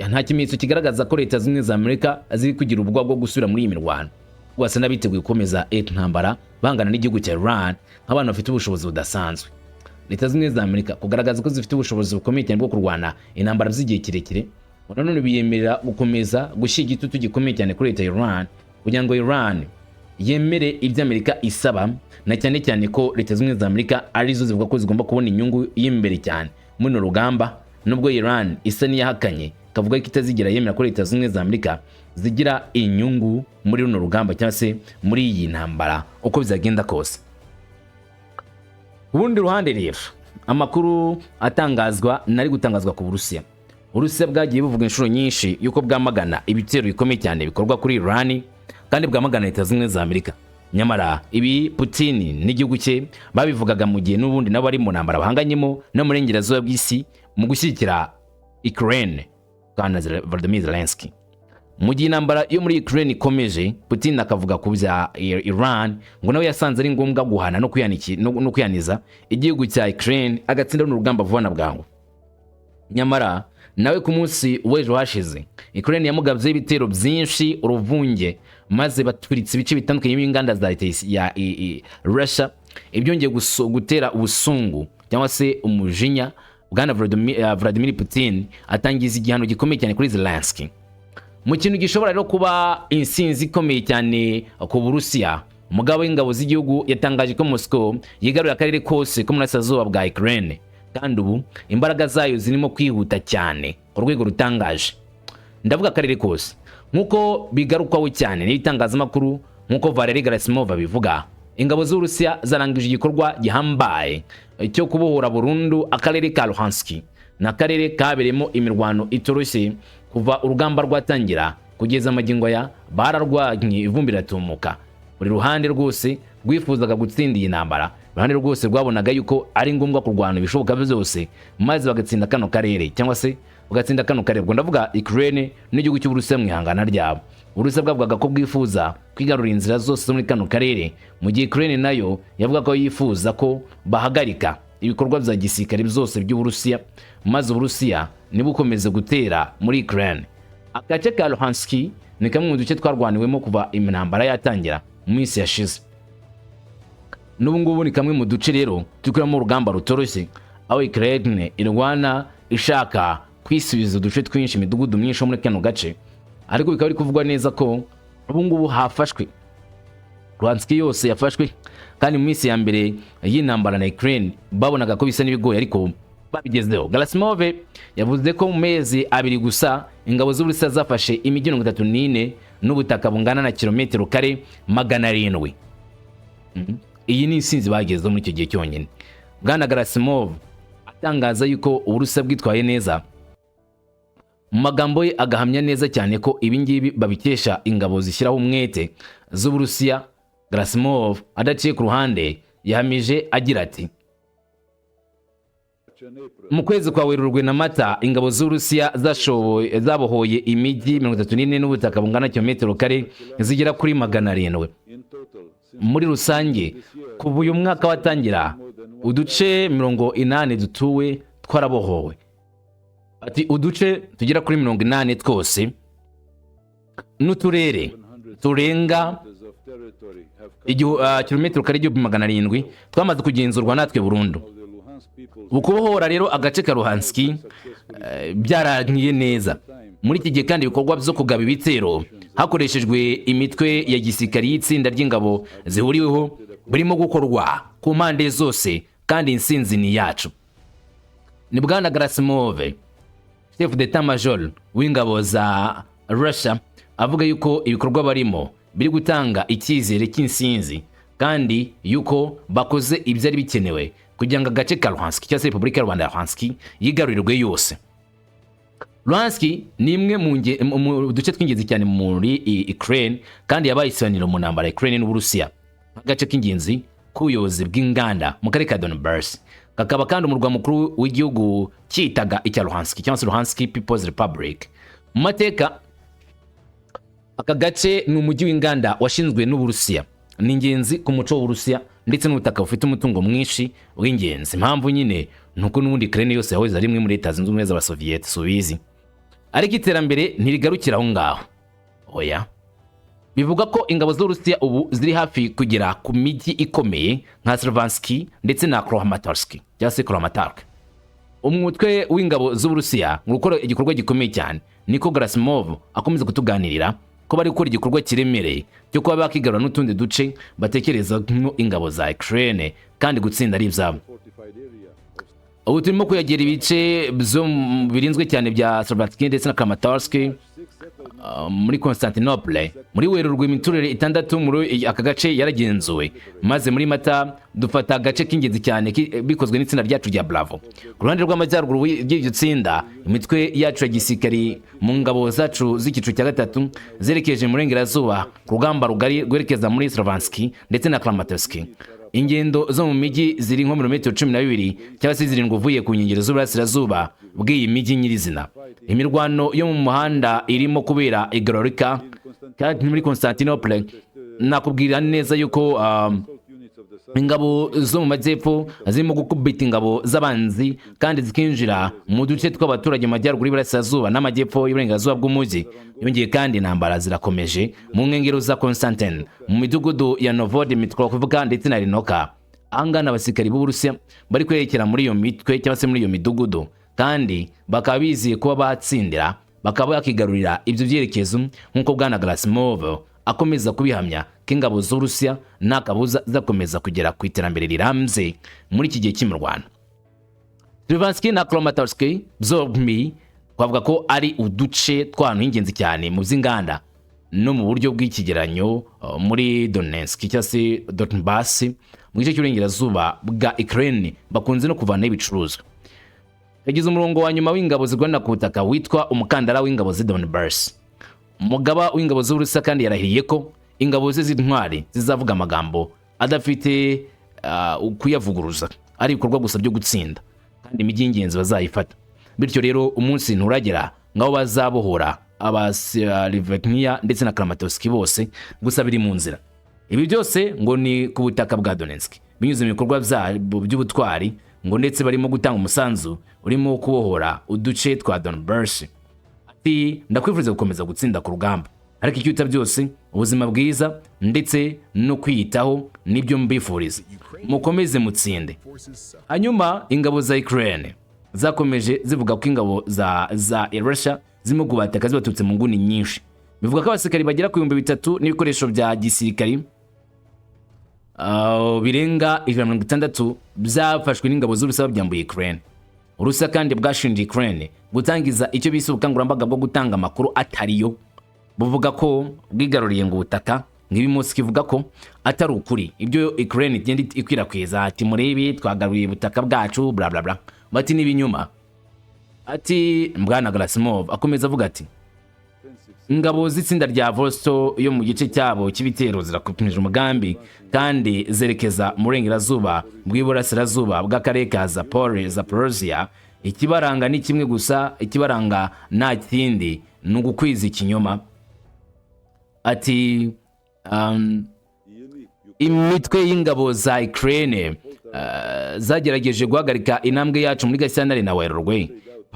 nta kimenyetso kigaragaza ko Leta Zunze Ubumwe za Amerika ziri kugira ubwoba bwo gusubira muri iyi mirwano. Basa n'abiteguye gukomeza intambara bangana n'igihugu cya Iran nk'abantu bafite ubushobozi budasanzwe. Leta Zunze Ubumwe za Amerika kugaragaza ko zifite ubushobozi bukomeye cyane bwo kurwana intambara z'igihe kirekire, nanone biyemerera gukomeza gushyira igitutu gikomeye cyane kuri leta ya Iran kugira ngo Iran yemere ibyo Amerika isaba, na cyane cyane ko Leta Zunze Ubumwe za Amerika arizo zivuga ko zigomba kubona inyungu y'imbere cyane muri runo rugamba, nubwo Iran isa n'iyahakanye ikavuga ko itazigera yemera ko Leta Zunze Ubumwe za Amerika zigira inyungu muri runo rugamba cyangwa se muri iyi ntambara uko bizagenda kose. Ku rundi ruhande rero, amakuru atangazwa nari gutangazwa ku Burusiya. Uburusiya bwagiye buvuga inshuro nyinshi yuko bwamagana ibitero bikomeye cyane bikorwa kuri Iran, kandi bwamagana Leta Zunze Ubumwe za Amerika. Nyamara ibi Putin n'igihugu cye babivugaga mu gihe n'ubundi nabo bari mu ntambara bahanganyemo no mu burengerazuba bw'isi mu gushyigikira Ukraine bwana Volodymyr Zelensky. Mu gihe intambara yo muri Ukraine ikomeje, Putin akavuga ku bya Iran ngo nawe yasanze ari ngombwa guhana no kwihaniza igihugu cya Ukraine, agatsinda runo rugamba vuba na bwangu. Nyamara nawe ku munsi w'ejo hashize Ukraine yamugabyeho ibitero byinshi uruvunge, maze baturitse ibice bitandukanye by'inganda za leta ya Russia, ibyongeye gutera ubusungu cyangwa se umujinya bwana Vladimir Putin, atangiza igihano gikomeye cyane kuri Zelensky. Mu kintu gishobora rero kuba insinzi ikomeye cyane ku Burusiya, umugaba w'ingabo z'igihugu yatangaje ko Moscow yigaruriye akarere kose ko mu burasirazuba bwa Ukraine, kandi ubu imbaraga zayo zirimo kwihuta cyane ku rwego rutangaje. Ndavuga akarere kose nk'uko bigarukwaho cyane n'ibitangazamakuru, nk'uko Valery Gerasimov abivuga. Ingabo z'Uburusiya zarangije igikorwa gihambaye cyo kubohora burundu akarere ka Luhansk. Ni akarere kabereyemo imirwano itoroshye kuva urugamba rwatangira kugeza ubu. Kugeza amagingo aya bararwanye, ivumbi riratumuka. Buri ruhande rwose rwifuzaga gutsinda iyi ntambara, uruhande rwose rwabonaga yuko ari ngombwa kurwana ibishoboka byose maze bagatsinda kano karere, cyangwa se bagatsinda kano karere. Ubwo ndavuga Ukraine n'igihugu cy'Uburusiya mu ihangana ryabo. Uburusiya bwavugaga ko bwifuza kwigarurira inzira zose zo muri kano karere, mu gihe Ukraine nayo yavuga ko yifuza ko bahagarika ibikorwa bya gisirikare byose by'Uburusiya, maze Uburusiya ntibukomeze gutera muri Ukraine. Agace ka Luhansk ni kamwe mu duce twarwaniwemo kuva intambara yatangira mu minsi yashize. N'ubu ngubu ni kamwe mu duce rero turi urugamba rutoroshye, aho Ukraine irwana ishaka kwisubiza uduce twinshi, imidugudu myinshi yo muri kano gace. Ariko bikaba biri kuvugwa neza ko ubu ngubu hafashwe Luhansk yose yafashwe, kandi mu minsi ya mbere y'intambara na Ukraine babonaga ko bisa n'ibigoye, ariko babigezeho. Gerasimov yavuze ko mu mezi 2 gusa ingabo z'Uburusiya zafashe imijyi 34 n'ubutaka bungana na kilometero kare 700. Iyi ni insinzi bagezeho muri icyo gihe cyonyine. Bwana Gerasimov atangaza yuko Uburusiya bwitwaye neza, mu magambo ye agahamya neza cyane ko ibi ngibi babikesha ingabo zishyiraho umwete z'Uburusiya. Gerasimov adaciye ku ruhande yahamije agira ati: "Mu kwezi kwa Werurwe na Mata, ingabo z'Uburusiya zabohoye imijyi 34 n'ubutaka bungana kilometero kare zigera kuri 700. Muri rusange, kuva uyu mwaka watangira, uduce 80 dutuwe twarabohowe." Ati uduce tugera kuri 80 twose n'uturere turenga kilometero kare 1700 twamaze kugenzurwa natwe burundu. Ukubohora rero agace ka Luhansk byarangiye neza. Muri iki gihe kandi, ibikorwa byo kugaba ibitero hakoreshejwe imitwe ya gisirikari y'itsinda ry'ingabo zihuriweho burimo gukorwa ku mpande zose, kandi insinzi ni iyacu. Ni bwana Gerasimov, chef d'état major w'ingabo za Russia, avuga yuko ibikorwa barimo biri gutanga icyizere cy'insinzi, kandi yuko bakoze ibyari bikenewe kugira ngo agace ka Luhansk, cyangwa se Repubulika y'u Rwanda ya Luhansk, yigarurirwe yose. Luhansk ni imwe mu duce tw'ingenzi cyane muri Ukraine, kandi yabaye isibaniro mu ntambara ya Ukraine n'Uburusiya, nk'agace k'ingenzi k'ubuyobozi bw'inganda mu karere ka Donbass, kakaba kandi umurwa mukuru w'igihugu cyitaga icya Luhansk, cyangwa se Luhansk People's Republic. Mu mateka, aka gace ni umujyi w'inganda washinzwe n'Uburusiya, ni ingenzi ku muco w'Uburusiya ndetse n'ubutaka bufite umutungo mwinshi w'ingenzi. Impamvu nyine ni uko n'ubundi Ukraine yose yahoze ari imwe muri Leta Zunze Ubumwe z'Abasoviyete, subizi. Ariko iterambere ntirigarukira aho ngaho, oya. Bivuga ko ingabo z'Uburusiya ubu ziri hafi kugera ku mijyi ikomeye nka Slovansk ndetse na Kramatorsk, cyangwa se Kramatorsk. Umutwe w'ingabo z'Uburusiya mu gukora igikorwa gikomeye cyane, niko Gerasimov akomeza kutuganirira ko bari gukora igikorwa kiremereye cyo kuba bakigarura n'utundi duce batekereza ingabo za Ukraine, kandi gutsinda ari ibyabo. Ubu turimo kwegera ibice byo birinzwe cyane bya Slovansk ndetse na Kramatorsk muri Constantinople. Muri Werurwe, imiturire itandatu muri aka gace yaragenzuwe, maze muri Mata dufata agace k'ingenzi cyane bikozwe n'itsinda ryacu rya Bravo. Ku ruhande rw'amajyaruguru ry'iryo tsinda, imitwe yacu ya gisirikari mu ngabo zacu z'icyiciro cya gatatu zerekeje mu burengerazuba ku rugamba rugari rwerekeza muri Slovansk ndetse na Kramatorsk. Ingendo zo mu mijyi ziri nko mirometero 12 cyangwa se 7 uvuye ku nkengero z'uburasirazuba bw'iyi mijyi nyirizina. Imirwano yo mu muhanda irimo kubera i Gororika kandi muri Constantinople. Nakubwira neza yuko ingabo zo mu majyepfo zirimo gukubita ingabo z'abanzi kandi zikinjira mu duce tw'abaturage mu majyaruguru y'Iburasirazuba n'amajyepfo y'Uburengerazuba bw'umujyi. Yongeye kandi, intambara zirakomeje mu nkengero za Constantine, mu midugudu ya Novodmitrovka ndetse na Rinoka. Ahangana abasirikari b'Uburusiya bari kwerekera muri iyo mitwe, cyangwa se muri iyo midugudu, kandi bakaba bizeye kuba batsindira, bakaba bakigarurira ibyo byerekezo, nk'uko bwana Gerasimov akomeza kubihamya ko ingabo z'Uburusiya nta kabuza zakomeza kugera ku iterambere rirambye muri iki gihe cy'imirwano. Slovansk na Kramatorsk byombi twavuga ko ari uduce tw'ahantu h'ingenzi cyane mu by'inganda no mu buryo bw'ikigeranyo muri Donetsk, cyangwa se Donbass, mu gice cy'uburengerazuba bwa Ukraine, bakunze no kuvanaho ibicuruzwa. Yagize umurongo wa nyuma w'ingabo zirwanira ku butaka witwa umukandara w'ingabo z'i Donbass. Umugaba w'ingabo z'Uburusiya kandi yarahiriye ko ingabo ze z'intwari zizavuga amagambo adafite kuyavuguruza, ari ibikorwa gusa byo gutsinda, kandi imijyi y'ingenzi bazayifata. Bityo rero umunsi nturagera ngaho bazabohora Abasiriveniya ndetse na Kramatorsk bose, gusa biri mu nzira. Ibi byose ngo ni ku butaka bwa Donetsk, binyuze mu bikorwa byabo by'ubutwari, ngo ndetse barimo gutanga umusanzu urimo kubohora uduce twa Donbass. Ati: "Ndakwifuriza gukomeza gutsinda ku rugamba, ariko icyuta byose, ubuzima bwiza ndetse no kwiyitaho nibyo mbifuriza. Mukomeze mutsinde." Hanyuma ingabo za Ukraine zakomeje zivuga ko ingabo za Russia zirimo kubataka zibaturutse mu nguni nyinshi. Bivuga ko abasirikari bagera ku 3000 n'ibikoresho bya gisirikari birenga 160 byafashwe n'ingabo z'Uburusiya byambuye Ukraine. Uburusiya kandi bwashinje Ukraine gutangiza icyo bise ubukangurambaga bwo gutanga amakuru atariyo, buvuga ko bwigaruriye ngo ubutaka. Ngibi Moscow ivuga ko atari ukuri, ibyo Ukraine igenda ikwirakwiza, ati: "Murebe, twagaruye ubutaka bwacu," bla bla bla, bati n'ibinyuma. Ati Bwana Gerasimov akomeza avuga ati: "Ingabo z'itsinda rya Vostok yo mu gice cyabo cy'ibitero zirakomeje umugambi kandi zerekeza mu burengerazuba bw'iburasirazuba bw'akarere ka Zaporozhia. Ikibaranga ni kimwe gusa, ikibaranga nta kindi, ni ugukwiza ikinyoma." Ati imitwe y'ingabo za Ukraine zagerageje guhagarika intambwe yacu muri Gashyantare na Werurwe,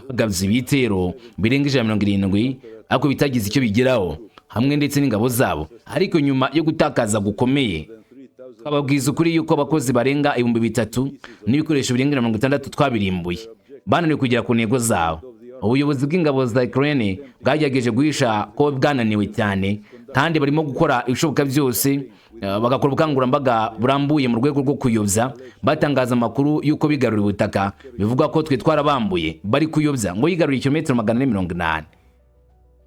bagabye ibitero birenga 170 ariko bitagize icyo bigeraho hamwe ndetse n'ingabo zabo. Ariko nyuma yo gutakaza gukomeye, twababwiza ukuri yuko abakozi barenga 3000 n'ibikoresho birenga 60 twabirimbuye, bananiwe kugera ku ntego zabo. Ubuyobozi bw'ingabo za Ukraine bwagerageje guhisha ko bwananiwe cyane, kandi barimo gukora ibishoboka byose, bagakora ubukangurambaga burambuye mu rwego rwo kuyobya, batangaza amakuru y'uko bigaruriye ubutaka bivuga ko twe twarabambuye. Bari kuyobya ngo yigaruriye kilometero 480.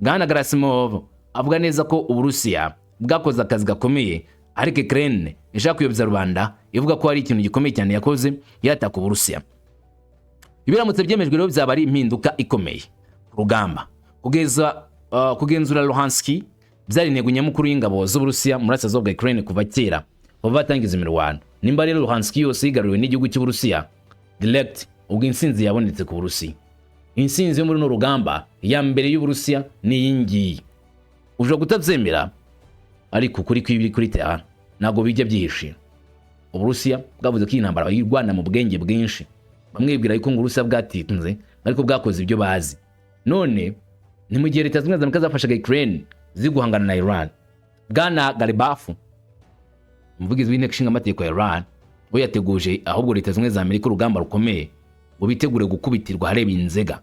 Bwana Gerasimov avuga neza ko Uburusiya bwakoze akazi gakomeye, ariko Ukraine ishaka kuyobya rubanda ivuga ko hari ikintu gikomeye cyane yakoze yataka Uburusiya. Ibiramutse byemejwe rero byaba ari impinduka ikomeye ku rugamba. Kugeza kugenzura Luhansk byari intego nyamukuru y'ingabo z'Uburusiya mu burasirazuba bwa Ukraine kuva kera, kuva batangiza imirwano. Nimba rero Luhansk yose yigaruriwe n'igihugu cy'Uburusiya direct, ubwo intsinzi yabonetse ku Burusiya. Intsinzi yo muri runo rugamba ya mbere y'Uburusiya ni iyi ngiyi. Ushobora kutabyemera, ariko ukuri kw'ibiri kuri terrain ntabwo bijya byihishira. Uburusiya bwavuze ko iyi ntambara bayirwana mu bwenge bwinshi. Bamwe bibwira yuko ngo Uburusiya bwatinze, ariko bwakoze ibyo bazi. None ni mu gihe Leta Zunze Ubumwe za Amerika zafashaga Ukraine ziri guhangana na Iran. Bwana Ghalibaf, umuvugizi w'inteko ishinga amategeko ya Iran, we yateguje ahubwo Leta Zunze Ubumwe za Amerika urugamba rukomeye, ngo bitegure gukubitirwa ahareba inzega,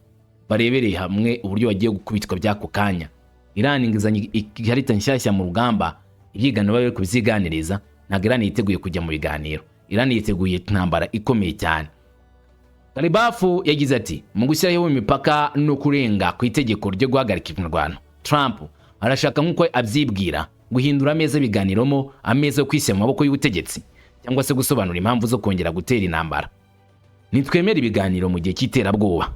barebereye hamwe uburyo bagiye gukubitwa by'ako kanya. Iran ingizanye ikarita nshyashya mu rugamba, ibyigano bari kubyiganiriza. Ntabwo Iran yiteguye kujya mu biganiro, Iran yiteguye intambara ikomeye cyane. Ghalibaf yagize ati: "Mu gushyiraho imipaka no kurenga ku itegeko ryo guhagarika imirwano, Trump arashaka, nk'uko abyibwira, guhindura ameza ibiganiromo ameza yo kwishyira mu maboko y'ubutegetsi cyangwa se gusobanura impamvu zo kongera gutera intambara. Nitwemera ibiganiro mu gihe cy'iterabwoba,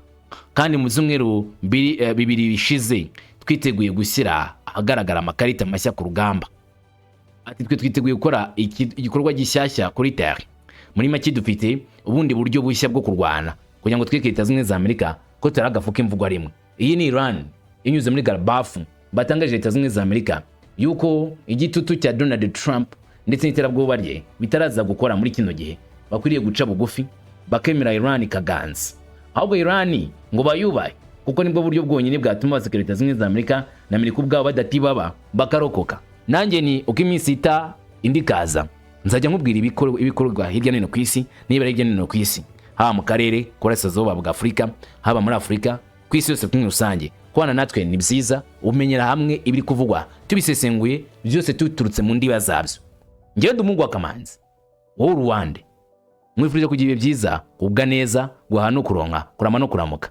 kandi mu byumweru 2 bishize twiteguye gushyira ahagaragara amakarita mashya ku rugamba." Ati: "Twe twiteguye gukora igikorwa gishyashya kuri terre. Muri make, dufite ubundi buryo bushya bwo kurwana kugira ngo twereke Leta Zunze Ubumwe za Amerika ko tutari agafu k'imvugwa rimwe." Iyi ni Iran inyuze muri Ghalibaf, batangaje Leta Zunze Ubumwe za Amerika yuko igitutu cya Donald Trump ndetse n'iterabwoba rye bitaraza gukora muri kino gihe, bakwiriye guca bugufi bakemera Iran ikaganza. Ahubwo Iran ngo bayubahe, kuko nibwo buryo bwonyine bwatuma abasirikare Leta Zunze Ubumwe za Amerika na Amerika ubwabo badatibaba bakarokoka. Nanjye ni uko iminsi ita indi ikaza, nzajya nkubwira ibikorwa hirya no hino ku isi, niba hirya no hino ku isi, haba mu karere k'Uburasirazuba bwa Afurika, haba muri Afurika, ku isi yose muri rusange. Kubana natwe ni byiza, umenyera hamwe ibiri kuvugwa, tubisesenguye byose tuturutse mu ndiba zabyo. Njyewe ndi umuhungu wa Kamanzi, wowe uruwande. Mwifurije kugira ibihe byiza, kugubwa neza, guhaha no kuronka, kurama no kuramuka.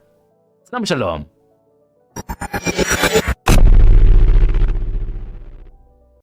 Salamu shalom.